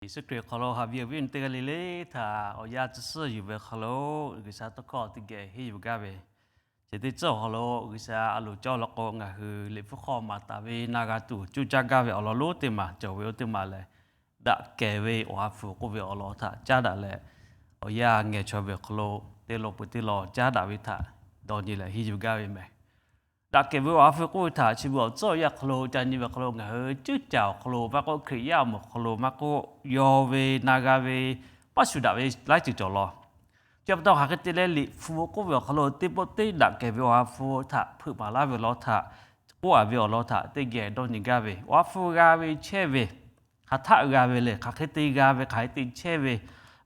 Yeˍsuˆ Hkriꞈ awˬ hk'aw lo haꞈ ve awˬ viˉ awˬ nyi teˇ g'aˇ le le htaꞈ awˬ yanˇ tcuh suhˉ yuˬ ve awˬ hk'aw lo G'uiˬsha tawˇ hkawˇ teˇ geh henˇ yuˬ gaˇ ve, chi teˇ ceuˬ awˬ hk'aw lo G'uiˬsha a loˍ cawˇ law k'o, ngaˬ hui liꞈ hpu hk'aw maˍ taˍ ve na g'a tuˬ cuˇ caˇ gaˇ ve awˬ lawn lonˉ teˇ maˬ cawˬ ve oˇ teˇ maˬ lehˬ, daꞈ kehˬ ve awˬ ha hpu k'oˆ ve awˬ lawn htaꞈ caˉ daꞈ leh, awˬ yanˇ ngeh chaweh ve awˬ hk'aw lo teˇ lawn peuˬ teˇ lawn caˉ daꞈ ve htaꞈ dawˇ nyi leh henˇ yuˬ gaˇ ve meh. Daꞈ kehˬ ve awˬ ha hpu k'oˆ ve htaꞈ chi beuꞈ awˬ tcuhˉ awˬ yanˇ awˬ hk'aw lo ca nyi ve awˬ hk'aw lo ngaˬ hui ceuˇ caˬ awˬ hk'aw lo maˇ k'oˆ, Hkriꞈ yaˇ awˬ moˍ awˬ hk'aw lo maˇ k'oˆ, yaw ve na g'a ve maˇ shuˍ daꞈ ve laiˉ ceuˬ cawˬ law. Chi pa taw hk'aˬ hk'e te leh liꞈ hpu k'oˆ ve awˬ hk'aw lo teˇ pawˆ teˇ daꞈ kehˬ ve awˬ ha hpu htaꞈ hpeuꞈ maˍ laˇ ve awˬ lawn htaꞈ k'oˆ a ve awˬ lawn htaꞈ teˇ geh dawˇ nyi gaˇ ve, awˬ ha hpu g'a ve chehˇ ve hk'aˬ htaˆ g'a ve le, hk'aˬ hk'e te g'a ve, hk'aˬ hk'e te chehˇ ve,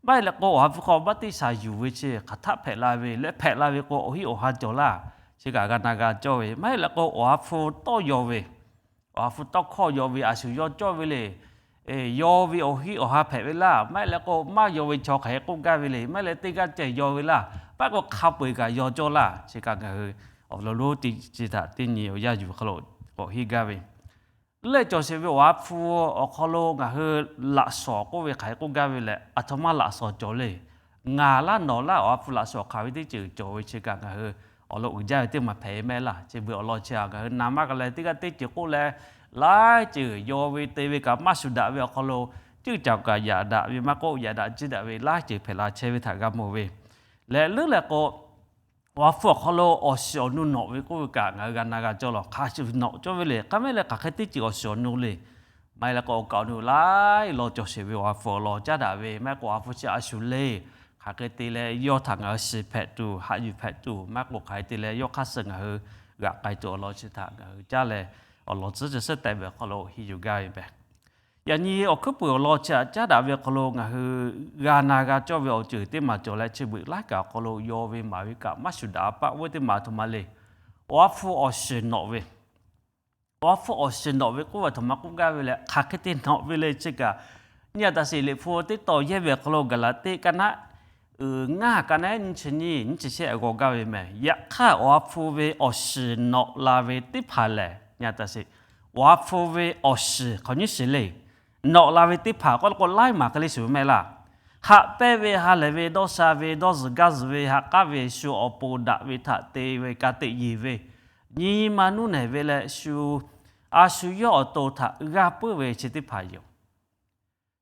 maˇ heˆ leh k'o awˬ ha hpu hk'aw maˇ teˇ shaˍ yuˬ ve chi hk'aˬ htaˆ hpehꞈ la ve leh, hpehꞈ la ve k'o awˬ hinˉ awˬ ha cawˬ laˇ. Chi kaꞈ g'a na g'a cawˇ ve, maˇ heˆ leh k'o awˬ ha hpu tawˇ yaw ve, awˬ ha hpu tawˇ hkawˇ yaw ve a shu yaw cawˇ ve le. Yaw ve awˬ hinˉ awˬ ha hpehꞈ ve laˇ. Maˇ heˆ leh k'o maˇ yaw ve chaw hk'aˬ hk'e k'oˆ gaˇ ve le, maˇ heˆ leh teˇ g'aˇ ceh yaw ve laˇ. Maˇ heˆ k'o hk'a peu-eˬ kaꞈ yaw cawˇ laˇ. Chi kaꞈ ngaˬ hui awˬ lawn lonˉ teˇ chi htaꞈ teˇ nyi awˬ yanˇ yuˬ ve hk'aw lo k'awꞈ henˇ gaˇ ve lehˬ, cawˬ sheˍ ve awˬ ha hpu awˬ hk'aw lo ngaˬ hui laꞈ shawnˍ k'oˆ ve hk'aˬ hk'e k'oˆ gaˇ ve leh, aˬ htoꞈ ma laꞈ shawnˍ cawˬ le. Ngaˬ laˇ nawˬ laˇ awˬ ha hpu laꞈ shawnˍ hk'aˬ ve teˇ ceuˬ cawˬ ve chi kaꞈ ngaˬ hui awˬ lawn uiˍ jaˇ ve teˇ maˬ hpehꞈ ve mehˆ laˇ. Chi beuꞈ awˬ lawn chi ngaˬ hui na maˇ g'a leh teˇ g'aˇ teˇ ceuˬ k'oˆ leh, laiˉ ceuˬ yaw ve te ve kaꞈ maˇ shuˍ daꞈ ve awˬ hk'aw lo, ceuˇ caˬ kaꞈ yaꞈ daꞈ ve maˇ k'oˆ, yaꞈ daꞈ ciˇ daꞈ ve laiˉ ceuˬ hpehꞈ la chehˇ ve htaꞈ g'a mawˬ ve lehˬ, leuˉ leh k'o, awˬ ha hpu awˬ hk'aw lo awˬ shiˍ awˬ nu nawꞈ ve k'oˆ ve kaꞈ ngaˬ hui g'a na g'a cawˇ law. Hk'a shuˍ nawꞈ cawˇ ve le, k'aˉ mehˉ leh hk'aˬ hk'e teˇ ceuˬ awˬ shiˍ awˬ nu le. Maˇ heˆ leh k'o awˬ kaˍ awˬ nu laiˉ law cawˬ sheˍ ve awˬ ha hpu awˬ lawn caˉ daꞈ ve, maˇ heˆ k'o awˬ ha hpu chi a shu le. Hk'aˬ hk'e te leh yawˇ htaꞈ ngaˬ hui shiˍ hpehꞈ tuˬ, haꞈ yuˬ hpehꞈ tuˬ, maˇ heˆ k'o hk'aˬ hk'e te leh yawˇ hk'aˇ suh ngaˬ hui g'aꞈ k'ai tuˬ awˬ lawn chi htaꞈ ngaˬ hui caˇ leh, awˬ lawn tcuhˉ ceh suhˉ tehꞈ ve awˬ hk'aw lo henˇ yuˬ gaˇ ve meh. Yaꞈ nyi awˬ hkuiˉ puiˍ awˬ lawn chi htaꞈ caˉ daꞈ ve awˬ hk'aw lo ngaˬ hui g'a na g'a cawˇ ve awˬ ceuˬ teˇ maˬ cawˬ leh, chi beuꞈ laiˉ kaꞈ awˬ hk'aw lo yaw ve maˍ ve kaꞈ maˇ shuˍ daꞈ paˆ oˇ ve teˇ maˬ aˬ htoꞈ ma le. Awˬ ha hpu awˬ shiˍ nawꞈ ve, awˬ ha hpu awˬ shiˍ nawꞈ ve k'oˆ ve aˬ htoꞈ ma k'oˆ gaˇ ve leh, hk'aˬ hk'e te nawꞈ ve le chi kaꞈ, nyi a taꞈ sheˍ liꞈ hpu teˇ tawn yehˇ ve awˬ hk'aw lo Gaˍlaˍtiˆ kaˆ naˆ ngaˇ kaˆ naˆ nyiˇ chi nyiˇ nyiˇ chi shehˆ g'aw gaˇ ve meh. Yaꞈ hk'aˇ awˬ ha hpu ve awˬ shiˍ nawꞈ la ve teˇ hpaˍ lehˬ, nyi a taꞈ sheˍ, awˬ ha hpu ve awˬ shiˍ hk'awꞈ nyiˇ shiˍ le, nawꞈ la ve teˇ hpaˍ k'oˆ le k'o laiˉ maˬ hk'e le shuˍ ve mehˆ laˇ. Haꞈ pehnˇ ve, ha lehˬ ve, dawˇ sha ve, dawˇ zuhˬ gaˇ zuhˬ ve, ha k'aˉ ve, shu awˬ pon daꞈ ve htaꞈ te ve ka teꞈ yeˬ ve, nyi ma nuˇ nehˬ ve leh shu, a shu yawˇ awˬ to htaꞈ g'aˇ puiˉ ve chi teˇ hpaˍ yoˬ.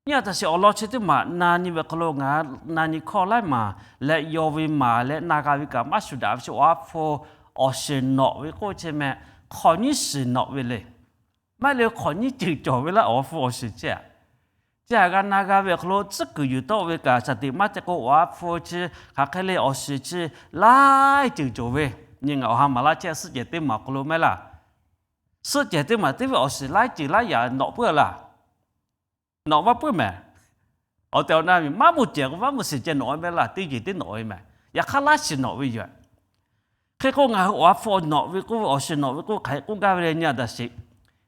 Nyi a taꞈ sheˍ awˬ lawn chi teˇ maˬ na nyi ve hk'aw lo ngaˬ na nyi hkawˇ laiˉ maˬ leh yaw ve maˍ leh na g'a ve kaꞈ maˇ shuˍ daꞈ ve chi awˬ ha hpu awˬ shiˍ nawꞈ ve k'oˆ chi meh, hk'awꞈ nyiˇ shiˍ nawꞈ ve le. Maˇ heˆ leh hk'awꞈ nyiˇ ceuˬ cawˬ ve laˇ awˬ ha hpu awˬ shiˍ chi a. Chi htaꞈ g'a na g'a ve awˬ hk'aw lo tcuhˉ kuiˬ yuˬ tawˆ ve kaꞈ shaˍ tiꞈ maˇ ceh k'o awˬ ha hpu chi hk'aˬ hk'e le awˬ shiˍ chi laiˉ ceuˬ cawˬ ve, nyi ngaˬ awˬ ha maˍ laˇ chehˇ suhˆ cehˬ teˇ maˬ awˬ hk'aw lo mehˆ laˇ. Suhˆ cehˬ teˇ maˬ teˇ ve awˬ shiˍ laiˉ ceuˬ laiˉ yaꞈ nawꞈ puiˉ laˇ. Nawꞈ maˇ puiˉ mehˍ. Awˬ tehˬ awˬ na miˬ maˇ mvuhˇ cehˬ k'o maˇ mvuhˇ shiˍ ceh nawꞈ ve mehˆ laˇ, teˇ ceuˬ teˇ nawꞈ ve mehˍ. Yaꞈ hk'aˇ laiˉ shiˍ nawꞈ ve yoˬ. Hk'e k'o ngaˬ hui awˬ ha hpu nawꞈ ve k'oˆ ve awˬ shiˍ nawꞈ ve k'oˆ hk'aˬ hk'e k'oˆ gaˇ ve le nyi a taꞈ sheˍ.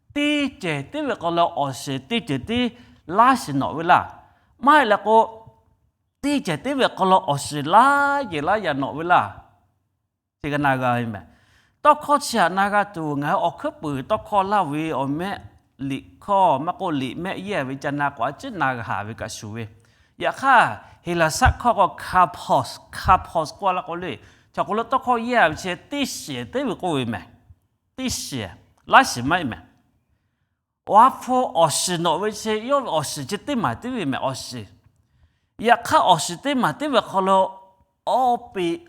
Teˇ cehˬ teˇ ve hk'aw lo awˬ shiˍ teˇ ceuˬ teˇ laiˉ shiˍ nawꞈ ve laˇ. Maˇ heˆ leh k'o, teˇ cehˬ teˇ ve hk'aw lo awˬ shiˍ laiˉ ceuˬ laiˉ yaꞈ nawꞈ ve laˇ. Chi g'a na g'a ve meh. Tawˇ hkawˇ chi htaꞈ na g'a tuˬ ngaˬ hui awˬ hkuiˉ puiˍ tawˇ hkawˇ laˇ ve awˬ mehˆ liꞈ hkawˇ maˇ k'oˆ liꞈ mehˆ yehˇ ve ca na k'o a ciˉ na g'a ve kaꞈ shuˍ ve. Yaꞈ hk'aˇ Heˍlaˍsaˆ hkawˇ k'o karpos, karpos k'oˆ laˇ k'o le, chaw hk'aw lo tawˇ hkawˇ yehˇ ve chi teˇ shiˍ teˇ ve k'oˆ ve meh. Teˇ shiˍ, laiˉ shiˍ maˇ heˆ meh. Awˬ ha hpu awˬ shiˍ nawꞈ ve chi yawˇ ve awˬ shiˍ chi teˇ maˬ teˇ ve meh awˬ shiˍ. Yaꞈ hk'aˇ awˬ shiˍ teˇ maˬ teˇ ve hk'aw lo awˬ peꞈ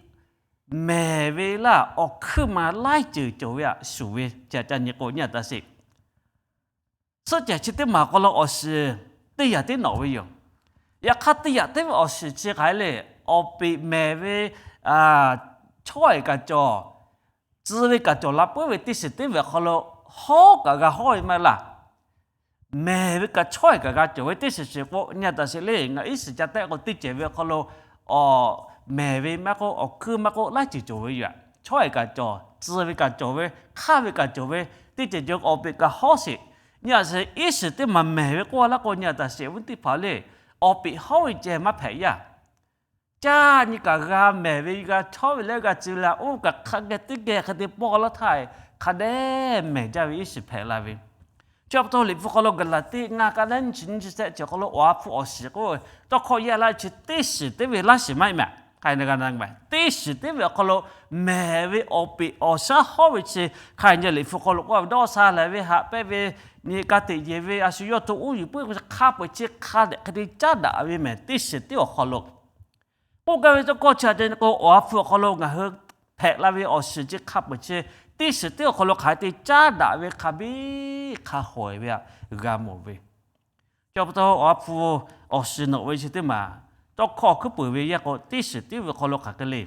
mehˍ ve laˇ awˬ hkuiˇ ma laiˉ ceuˬ cawˬ ve aꞈ shuˍ ve, ca ca nyi k'o nyi a taꞈ sheˍ. Suhˆ cehˬ chi teˇ maˬ hk'aw lo awˬ shiˍ teˇ yaꞈ teˇ nawꞈ ve yoˬ. Yaꞈ hk'aˇ teˇ yaꞈ teˇ ve awˬ shiˍ chi hk'aˬ hk'e le, awˬ peꞈ mehˍ ve, chawˇ ehˍ kaꞈ cawˬ, tcuh ve kaꞈ cawˬ la puiˉ ve teˇ shiˍ teˇ ve awˬ hk'aw lo hawˉ kaꞈ g'a hawˉ ve maˇ heˆ laˇ. Mehˍ ve kaꞈ chawˇ ehˍ kaꞈ g'a cawˬ ve teˇ shiˍ shiˍ k'o nyi a taꞈ sheˍ le, ngaˬ iˉ shiˍ ca tehˆ k'o teˇ cehˬ ve awˬ hk'aw lo awˬ mehˍ ve maˇ k'oˆ awˬ hkuiˇ maˇ k'oˆ laiˉ ceuˬ cawˬ ve yoˬ. Chawˇ ehˍ kaꞈ cawˬ, tcuh ve kaꞈ cawˬ ve, hk'aˇ ve kaꞈ cawˬ ve, teˇ cehˬ cawˬ awˬ peꞈ kaꞈ hawˉ sheˍ. Nyi a taꞈ sheˍ iˉ shiˍ teˇ maˬ mehˍ ve k'oˆ laˇ k'o nyi a taꞈ sheˍ awˬ viˉ teˇ hpaˍ le, awˬ peꞈ hawˉ ve ceh maˇ hpehꞈ yaˇ. Caˇ nyi kaꞈ g'a mehˍ ve, g'a chawˇ ve leh g'a tcuh la oˇ kaꞈ hk'a geh teˇ geh hk'e te pawˇ laˇ htaˇ, hk'a dehꞈ mehˍ jaˇ ve iˉ shiˍ hpehꞈ la ve. Chi pa taw Liꞈ hpu hk'aw lo Gaˍlaˍtiˆ ngaˇ ka naˉ nyiˇ chi nyiˇ chi shehˆ chi awˬ hk'aw lo Awˬ ha hpu awˬ shiˍ k'oˆ ve tawˇ hkawˇ yaˇ laˇ ve chi teˇ shiˍ teˇ ve laˇ shiˍ maˇ heˆ mehˍ. Hk'a na ga na mehˍ, teˇ shiˍ teˇ ve awˬ hk'aw lo mehˍ ve awˬ peꞈ awˬ shaˉ hawˉ ve chi hk'a nyi Liꞈ hpu hk'aw lo k'oˆ ve dawˇ sha lehˬ ve haꞈ pehnˇ ve nyi ka tiꞈ yeˬ ve a shu yawˇ to uˉ yuˬ puiˉ ve hk'a peu-eˬ chi hk'a dehꞈ hk'e te caˉ daꞈ ve mehˍ. Teˇ shiˍ teˇ awˬ hk'aw lo k'oˆ gaˇ ve tawˇ hkawˇ chi a te k'o, Awˬ ha hpu awˬ hk'aw lo ngaˬ hui hpehꞈ la ve awˬ shiˍ chi hk'a peu-eˬ chi teˇ shiˍ teˇ awˬ hk'aw lo hk'aˬ hk'e te caˉ daꞈ ve hk'a biˇ hk'a hawehˬ ve htaꞈ g'a mawˬ ve. Chi pa taw Awˬ ha hpu awˬ shiˍ nawꞈ ve chi teˇ maˬ tawˇ hkawˇ hkuiˉ peuˬ ve yaˇ k'o, teˇ shiˍ teˇ ve awˬ hk'aw lo hk'aˬ hk'e le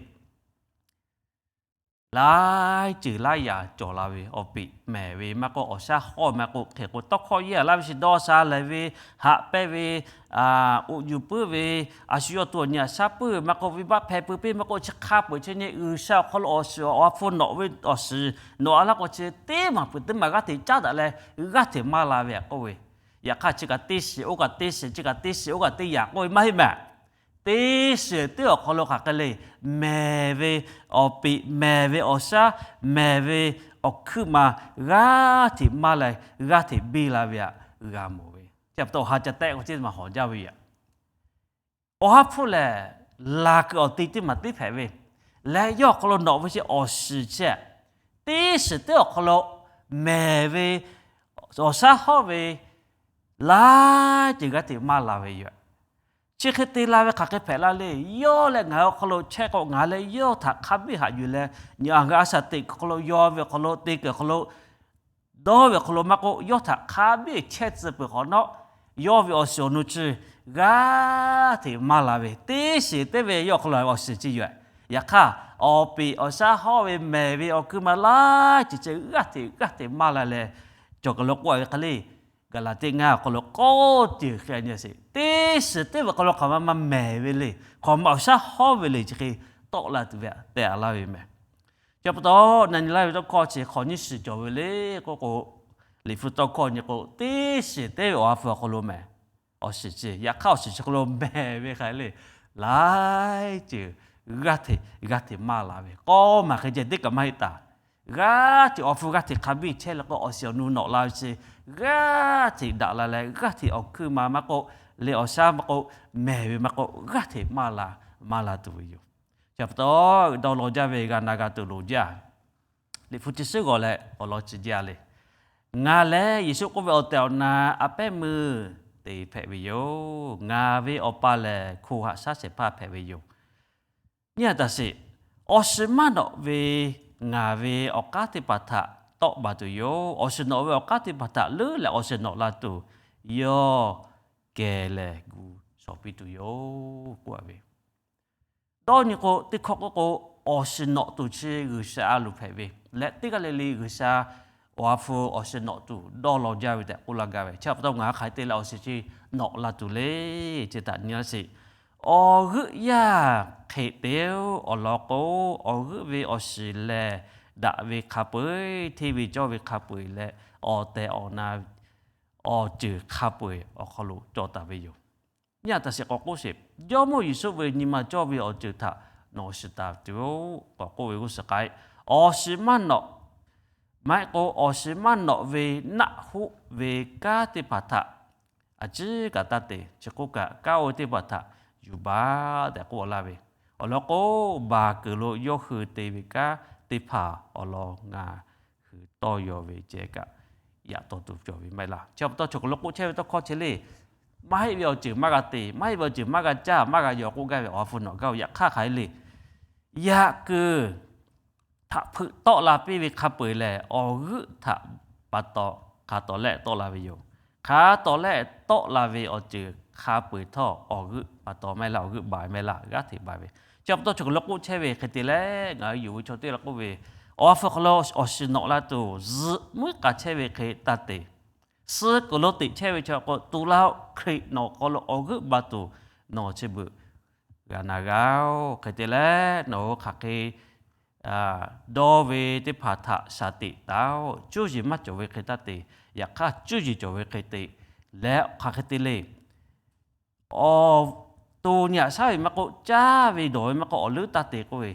laiˉ ceuˬ laiˉ yaꞈ cawˬ la ve awˬ peꞈ mehˍ ve maˇ k'oˆ, awˬ shaˉ hawˉ maˇ k'oˆ, hk'e k'o tawˇ hkawˇ yaˇ laˇ ve chi dawˇ sha lehˬ ve haꞈ pehnˇ ve uˉ yuˬ puiˉ ve a shu yawˇ to awˬ nyi a shaˉ puiˉ ve maˇ k'oˆ, venˇbaˆ hpehˇ pui piˇ maˇ k'oˆ, chi hk'a peu-eˬ chi nyi G'uiˬsha awˬ hk'aw lo awˬ shiˍ Awˬ ha hpu nawꞈ ve awˬ shiˍ nawꞈ a laˇ k'o chi teˇ maˬ peuˬ teˇ maˬ g'aˇ hteꞈ caˉ daꞈ leh g'aˇ hteꞈ maˇ la ve htaꞈ k'oˆ ve. Yaꞈ hk'aˇ chi kaꞈ teˇ shiˍ oˇ kaꞈ teˇ shiˍ, chi kaꞈ teˇ shiˍ oˇ kaꞈ teˇ yaꞈ k'oˆ ve maˇ heˆ mehˍ. Teˇ shiˍ teˇ awˬ hk'aw lo hk'aˬ hk'e le mehˍ ve awˬ peꞈ mehˍ ve awˬ shaˉ mehˍ ve awˬ hkuiˉ ma g'aˇ hteꞈ maˇ la, g'aˇ hteꞈ biˇ la ve htaꞈ g'a mawˬ ve. Chi pa taw awˬ ha ca tehˆ k'o chi teˇ maˬ hawˍ jaˇ ve yoˬ. Awˬ ha hpu lehˬ, laˬ kuiˬ awˬ te teˇ maˬ teˇ hpehꞈ ve leh, yawˇ awˬ hk'aw lo nawꞈ ve chi awˬ shiˍ chi teˇ shiˍ teˇ awˬ hk'aw lo mehˍ ve awˬ shaˉ hawˉ ve laiˉ ceuˬ g'aˇ hteꞈ maˇ la ve yoˬ. Chi hk'e te la ve hk'aˬ hk'e hpehꞈ la le. Yawˇ leh ngaˬ hui awˬ hk'aw lo chehˇ k'o, ngaˬ leh yawˇ htaꞈ hk'a biˇ haꞈ yuˬ leh, nyi a ngaˬ hui a shaꞈ teꞈ kuiˬ hk'aw lo, yaw ve awˬ hk'aw lo, te kuiˬ awˬ hk'aw lo, dawˇ ve awˬ hk'aw lo maˇ k'oˆ, yawˇ htaꞈ hk'a biˇ chehˇ tcuh peuˬ hk'awꞈ nawˉ, yawˇ ve awˬ shiˍ awˬ nu chi g'aˇ hteꞈ maˇ la ve, teˇ shiˍ teˇ ve yawˇ awˬ hk'aw lo awˬ shiˍ chi yoˬ. Yaꞈ hk'aˇ, awˬ peꞈ awˬ shaˉ hawˉ ve mehˍ ve awˬ hkuiˉ ma laiˉ ceuˬ chi g'aˇ hteꞈ g'aˇ hteꞈ maˇ la leh, cawˬ kaˬ lo k'oˆ a ve hk'e le, Gaˍlaˍtiˆ ngaˇ awˬ hk'aw lo k'awˇ ceuˬ hk'e nyi sheˍ, teˇ shiˍ teˇ ve awˬ hk'aw lo hk'aˬ ma maˇ mehˍ ve le, hk'aˬ ma awˬ shaˉ hawˉ ve le, chi hk'e tawˆ la tuˬ ve htaꞈ teh a laˇ ve mehˍ. Chi pa taw na nyi laˇ ve tawˇ hkawˇ chi hk'awꞈ nyiˇ shiˍ cawˬ ve le k'oˆ k'o, Liꞈ hpu tawˇ hkawˇ nyi k'o, teˇ shiˍ teˇ ve Awˬ ha hpu awˬ hk'aw lo mehˍ awˬ shiˍ chi. Yaꞈ hk'aˇ awˬ shiˍ chi hk'aw lo mehˍ ve hk'a le, laiˉ ceuˬ g'aˇ hteꞈ g'aˇ hteꞈ maˇ la ve, k'awˇ maˬ hk'e ceh teˇ kaꞈ maˇ heˆ taˍ. G'aˇ hteꞈ Awˬ ha hpu g'aˇ hteꞈ hk'a biˇ chehˇ leh k'o, awˬ shiˍ awˬ nu nawꞈ la ve chi g'aˇ hteꞈ daꞈ la leh, g'aˇ hteꞈ awˬ hkuiˉ ma maˇ k'oˆ, leh awˬ shaˉ maˇ k'oˆ, mehˍ ve maˇ k'oˆ, g'aˇ hteꞈ maˇ la, maˇ la tuˬ ve yoˬ. Chi pa taw, dawˇ law jaˇ ve g'a na g'a tuˬ loˍ jaˇ. Liꞈ hpu chi suhˉ g'awˬ leh awˬ lawn chi jaˇ le. Ngaˬ lehˬ Yeˍsuˆ k'oˆ ve awˬ tehˬ awˬ na a pehˉ meuˇ te hpehꞈ ve yoˬ. Ngaˬ ve Awˬ pa lehˬ hko haꞈ shaˉ shehˍ hpaˇ hpehꞈ ve yoˬ. Nyi a taˍ sheˍ, awˬ shiˍ maˇ nawꞈ ve ngaˬ ve awˬ k'aˉ teˇ hpaˍ htaꞈ tawˆ baˬ tuˬ yoˬ. Awˬ shiˍ nawꞈ ve awˬ k'aˉ teˇ hpaˍ htaꞈ leuˉ leh awˬ shiˍ nawꞈ la tuˬ, yawˇ kehˬ lehˬ gu shawˍ piˇ tuˬ yoˬ k'oˆ a ve. Dawˇ nyi k'o, teˇ hkawˇ k'oˆ k'o, awˬ shiˍ nawꞈ tuˬ chi G'uiˬsha a loˍ hpehꞈ ve leh, teˇ g'aˇ le le G'uiˬsha Awˬ ha hpu awˬ shiˍ nawꞈ tuˬ dawˇ law jaˇ ve tehꞈ k'oˆ laˇ gaˇ ve. Chi pa taw ngaˬ hui hk'aˬ hk'e te leh awˬ shiˍ chi nawꞈ la tuˬ le. Chi htaꞈ nyi a sheˍ, awˬ g'euˆ yaˇ hk'e te-o. Awˬ lawn k'o, awˬ g'euˆ ve awˬ shiˍ lehˬ, daꞈ ve hk'a peu-eˬ, hteˇ ve cawˇ ve hk'a peu-eˬ leh, awˬ tehˬ awˬ na awˬ ceuˬ hk'a peu-eˬ awˬ hk'aw lo cawˬ taˍ ve yoˬ. Nyi a taˍ sheˍ k'awꞈ k'oˆ sheˍ, Jawˇmawˇ Yeˍsuˆ ve nyi ma cawˇ ve awˬ ceuˬ htaꞈ nawˬ shiˍ taˍ tuˬ-oˬ k'awꞈ k'oˆ ve g'uˇ suhˍ k'ai, awˬ shiˍ maˇ nawꞈ, maˇ heˆ k'o awˬ shiˍ maˇ nawꞈ ve naˆ hoˆ ve kanˉ teˇ hpaˍ htaꞈ a ciˉ kaꞈ taˇ te. Chi k'oˆ kaꞈ, kanˉ oˇ ve teˇ hpaˍ htaꞈ yuˬ baˬ tehꞈ k'oˆ laˇ ve. Awˬ lawn k'o, baˬ kuiˬ lo yawˇ hui te ve kanˉ teˇ hpaˍ awˬ lawn ngaˬ hui tawˇ yaw ve ceh kaꞈ yaꞈ taw tuˬ cawˬ ve maˇ heˆ laˇ. Chi pa taw chaw hk'aˬ lo k'oˆ chehˇ ve tawˇ hkawˇ chi le, maˇ heˆ ve awˬ ceuˬ maˇ g'a te, maˇ heˆ ve awˬ ceuˬ maˇ g'a caˇ, maˇ g'a yaw k'oˆ gaˇ ve Awˬ ha hpu nawꞈ gaˇ ve. Yaꞈ hk'aˇ hk'aˬ hk'e le, yaꞈ kuiˬ htaꞈ hpeuꞈ tawˆ la piˇ ve hk'a peu-eˬ lehˬ, awˬ g'euˆ htaꞈ pa taw hk'a tawˍ lehˆ tawˆ la ve yoˬ. Hk'a tawˍ lehˆ tawˆ la ve awˬ ceuˬ hk'a peu-eˬ htawˇ, awˬ g'euˆ pa taw maˇ heˆ laˇ, awˬ g'euˆ baˬ maˇ heˆ laˇ, g'aˇ hteꞈ baˬ ve. Chi pa taw chaw hk'aˬ lo k'oˆ chehˇ ve hk'e te leh, ngaˬ hui yonˍ ve chaw teˇ g'aˇ k'oˆ ve, Awˬ ha hpu hk'aw lo awˬ shiˍ nawꞈ la tuˬ zuhꞈ muiˉ k'a chehˇ ve hk'e taˇ te. Suh kuiˬ lo teꞈ chehˇ ve chaw k'o, tu laˇ-oˆ, Hkriꞈ nawˬ hk'aw lo awˬ g'euˆ baˬ tuˬ nawˬ chi beuꞈ g'a na g'a-oˬ. Hk'e te leh nawˬ hui hk'aˬ hk'e dawˇ ve teˇ hpaˍ htaꞈ shaˍ teꞈ taˍ-oˬ. Cuˇ yiˍ maˇ cawˬ ve hk'e taˇ te. Yaꞈ hk'aˇ cuˇ yiˍ cawˬ ve hk'e te leh, hk'aˬ hk'e te le, awˬ to nyi aꞈ shaˉ ve maˇ k'oˆ, caˇ ve dawˬ ve maˇ k'oˆ, awˬ leuˉ taˇ te k'oˆ ve,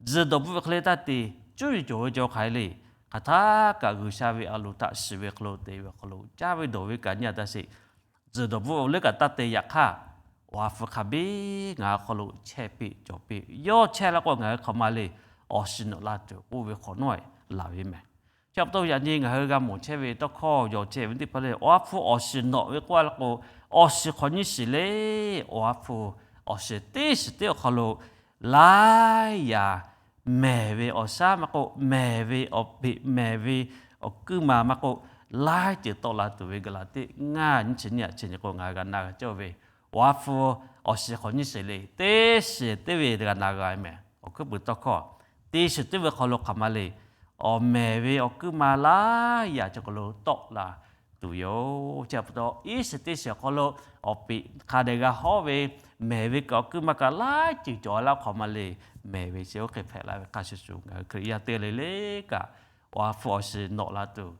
tzuhˬ dawˬ bvuhˆ ve hk'e le taˇ te. Cuˇ yiˍ cawˬ ve cawˬ hk'aˬ hk'e le, hk'aˬ htaˇ kaꞈ G'uiˬsha ve a loˍ htaꞈ shiˍ ve hk'aw lo te ve awˬ hk'aw lo caˇ ve dawˬ ve kaꞈ nyi a taˇ sheˍ. Tzuhˬ dawˬ bvuhˆ awˬ leuˉ kaꞈ taˇ te yaꞈ hk'aˇ, Awˬ ha hpu hk'a biˇ ngaˬ hui hk'aw lo chehˇ piˇ cawˬ piˇ. Yawˇ chehˇ la k'o ngaˬ hui hk'aˬ ma le, awˬ shiˍ nawꞈ la tuˬ k'oˆ ve hk'awꞈ nawˉ laˬ ve mehˬ. Chi pa taw yaꞈ nyi ngaˬ hui g'a mawˬ chehˇ ve tawˇ hkawˇ yaw chehˇ ve teˇ hpaˍ le, Awˬ ha hpu awˬ shiˍ nawꞈ ve k'oˆ la k'o, awˬ shiˍ hk'awꞈ nyiˇ shiˍ le. Awˬ ha hpu awˬ shiˍ teˇ shiˍ teˇ awˬ hk'aw lo laiˉ yaꞈ mehˬ ve awˬ shaˉ maˇ k'oˆ, mehˬ ve awˬ peꞈ, mehˬ ve awˬ kuiˉ ma maˇ k'oˆ, laiˉ ceuˬ tawˆ la tuˬ ve Gaˍlaˍtiˆ ngaˇ nyiˇ chi nyiˇ aꞈ chi nyi k'o ngaˬ hui g'a na g'a cawˇ ve, Awˬ ha hpu awˬ shiˍ hk'awꞈ nyiˇ shiˍ le. Teˇ shiˍ teˇ ve g'a na g'a mehˬ. Awˬ hkuiˉ puiˍ tawˇ hkawˇ teˇ shiˍ teˇ ve hk'aw lo hk'aˬ ma le, awˬ mehˬ ve awˬ kuiˉ ma laiˉ yaꞈ chi k'aw lo tawˆ la tuˬ yoˬ. Chi pa taw iˉ shiˍ teˇ shiˍ awˬ hk'aw lo awˬ peꞈ hk'a dehꞈ g'a hawˉ ve, mehˬ ve kaꞈ awˬ kuiˉ ma kaꞈ laiˉ ceuˬ cawˬ la hk'aˬ ma le, mehˬ ve chi oˇ hk'e hpehꞈ la ve hk'a shuˍ shuˍ ngaˬ hui Hkriꞈ yaˇ teˇ g'aˇ le le kaꞈ, Awˬ ha hpu awˬ shiˍ nawꞈ la tuˬ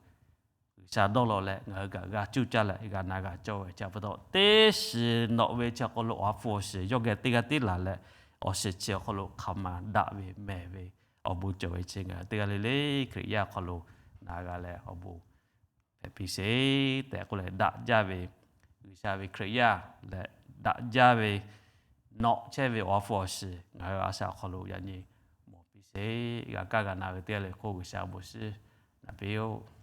G'uiˬsha dawˇ law leh ngaˬ hui kaꞈ g'a cuˇ caˇ leh g'a na g'a cawˇ ve. Chi pa taw teˇ shiˍ nawꞈ ve chi awˬ hk'aw lo Awˬ ha hpu awˬ shiˍ yawˇ geh teˇ g'aˇ tiˉ laˬ leh, awˬ shiˍ chi awˬ hk'aw lo hk'aˬ ma daꞈ ve mehˬ ve awˬ bon cawˬ ve chi ngaˬ hui teˇ g'aˇ le le Hkriꞈ yaˇ awˬ hk'aw lo na g'a leh awˬ bon hpehꞈ piˇ sheˍ tehꞈ k'oˆ leh, daꞈ jaˇ ve G'uiˬsha ve Hkriꞈ yaˇ leh daꞈ jaˇ ve nawꞈ chehˇ ve Awˬ ha hpu awˬ shiˍ ngaˬ hui a shaꞈ awˬ hk'aw lo yaꞈ nyi mawˬ piˇ sheˍ. G'a kaˇ g'a na ve teˇ g'aˇ le k'o G'uiˬsha awˬ bon shiˍ naꞈ piˇ-oˆ.